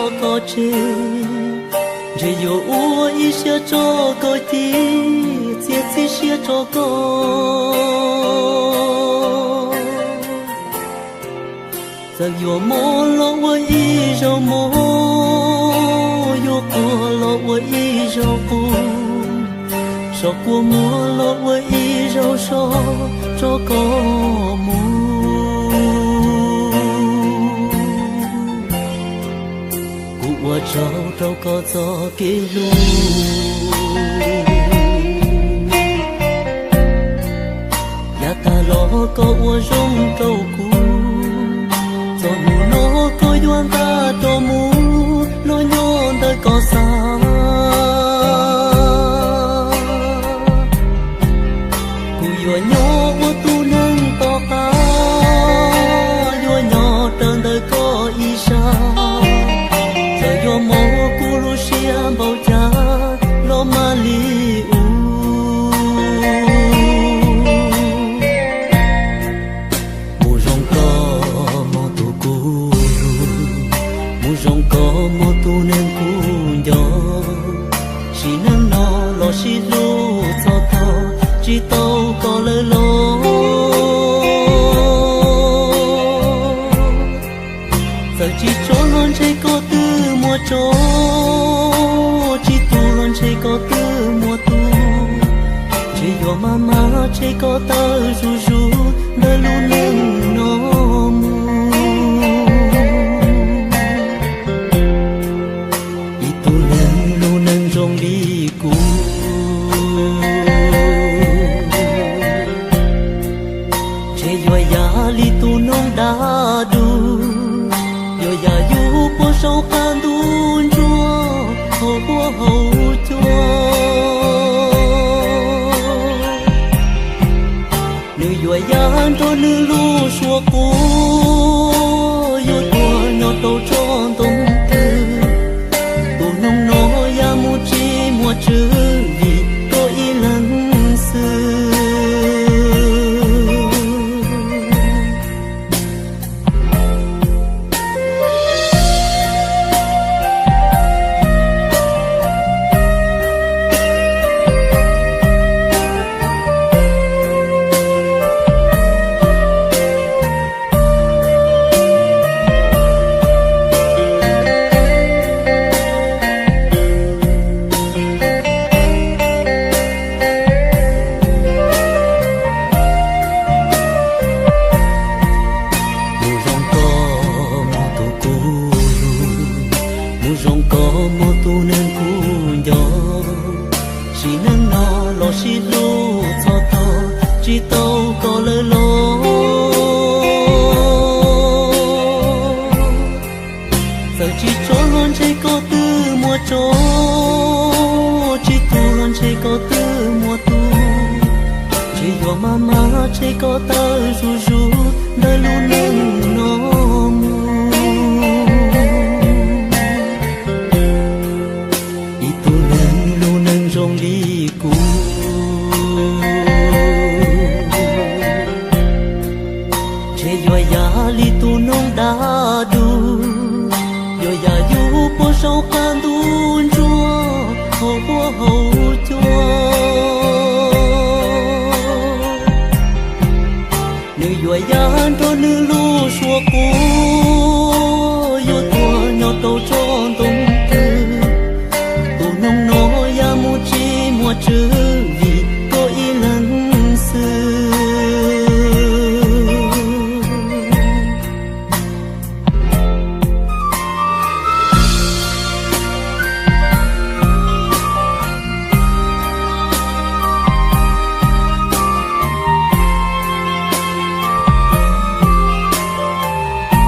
Koj tsev, ntshe yuav ua ib siab tso koj ci, txiav txim siab tso koj. Txawm yuav mob los ua ib zaug mob, yuav quaj los ua ib zaug quaj, so kua muag los ua ib zaug so, tso koj mus. Kuv ua tsaug rau koj txoj kev hlub, yav tag los koj ua zoo rau kuv. Txog hnub no koj yuav nqa rov mus los nyob ntawm koj xav. Kuv yuav nyob ua tus neeg tom qab, yuav nyob raws ntawm koj ib sab. Txawm yuav mob kuv lub siab npaum cas los mam li ua. Mus zoo koj muaj tus kuv hlub, mus zoo koj muaj tus neeg kuv nco. Sim neej no los sib hlub txog thaum tsis tau koj lawm los. Txawm tsis tso los ntshe koj twb muaj tso, tsis tu los ntshe koj twb muaj tu. Ntshe yuav maj mam tseg koj tawm zuj zus ntawm lub neej no mus. Ib tug neeg lub neej zoo li kuv, ntshe yuav yam li tus noog dab dub, yuav yam yus puag saum qab ntuj ntsuab hauv huab hauv cua. Nws yuav yam nrog nws lub suab quav, yuav tuag nyob rau tsob ntoo twg. Tus noog no yam mus tsis muaj tswv vim koj ib leeg xwb. Mus zoo koj muaj tus kuv hlub, mus zoo koj muaj tus neeg kuv nco. Sim neej no los sib hlub txog thaum tsis tau koj lawm los. Txawm tsis tso los ntshe koj twb muaj tso, tsis tu los ntshe koj twb muaj tu. Ntshe yuav maj mam tseg koj tawm zuj zus ntawm lub neej no mus. Ib tug neeg lub neej zoo li kuv,